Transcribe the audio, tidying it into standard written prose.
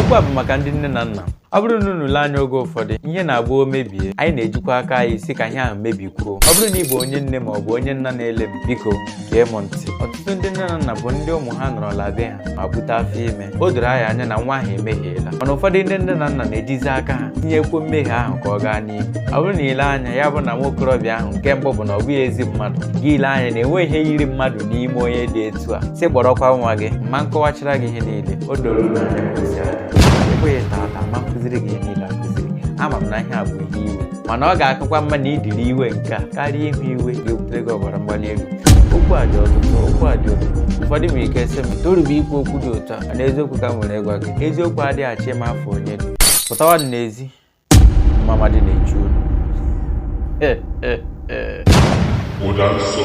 Okwu a bụ maka ndị nne na nna. Ọ bụrụ na unu lee anya, oge ụfọdụ ihe na-abụ o mebie, anyị na-ejikwa aka anyị si ka ihe ahụ mebikwuo. Ọ bụrụ na ị bụ onye nne ma ọ bụ onye nna na-ele m, biko gee m ntị. Ọtụtụ ndị nne na nna bụ ndị ụmụ ha nọrọla be ha ma bute afọ ime. O doro anyị anya na nwa ahụ emehiela, mana ụfọdụ ndị nne na nna na-ejizi aka ha tinyekwuo mmehie ahụ ka ọ gaa n'ihu. Ọ bụrụ na ile anya, ya bụ na nwa okorobịa ahụ, nke mbụ bụ na ọ bụghị ezi mmadụ. Gị ile anya na enweghị ihe yiri mmadụ n'ime onye dị etu a, sị kpọrọkwa nwa gị ma nkọwachara gị ihe niile. O doro unu anya ka o si adị. Ọ bụghị tata ma nkụziri gị ihe niile akụziri. Ama m na ihe a bụ ihe iwe, mana ọ ga-akakwa mma na idiri iwe nke a karịa ihu iwe ga-ebutere gị ọbara mgbali elu. Okwu a dị ọtụtụ, okwu a dị omimi. Ụfọdụ nwere ike sị m torube ikwu okwu dị otu a, mana eziokwu ka m nwere ịgwa gị. Eziokwu adịghị achọ ịma afọ onye dị. Pụtawa n'ezi, mamadi na-echu unu. Ụda nsọ.